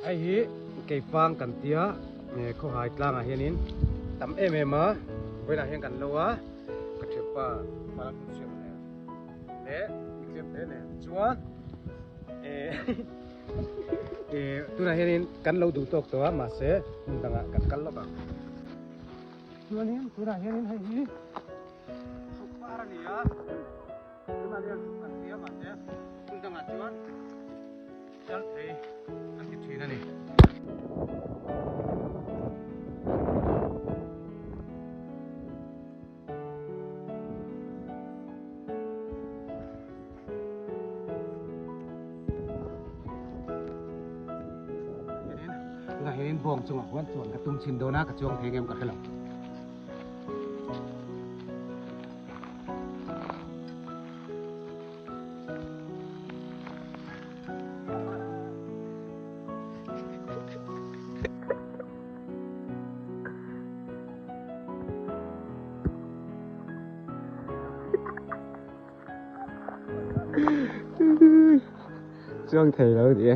Hei hi keifang kan tia khawhai tlangah hianin tam em em a vawiinah hian kan lo a ka thianpa Palam Hmunsiam a nen leh mitliam te nen chuan eh tunah hianin kan lo duh tawk tawh a mahse hmun dangah kan kal lawk ang chuanin tunah hianin hei hi sukpar a ni a tunah hian suk kan tia mahse hmun dangah chuan Kal thei an ti thin a ni. Tunah hianin bawng chungah huan chuan ka tum chhin dawn a, ka chuang thei ngem ka hre lo. Chuang thei lo ni e.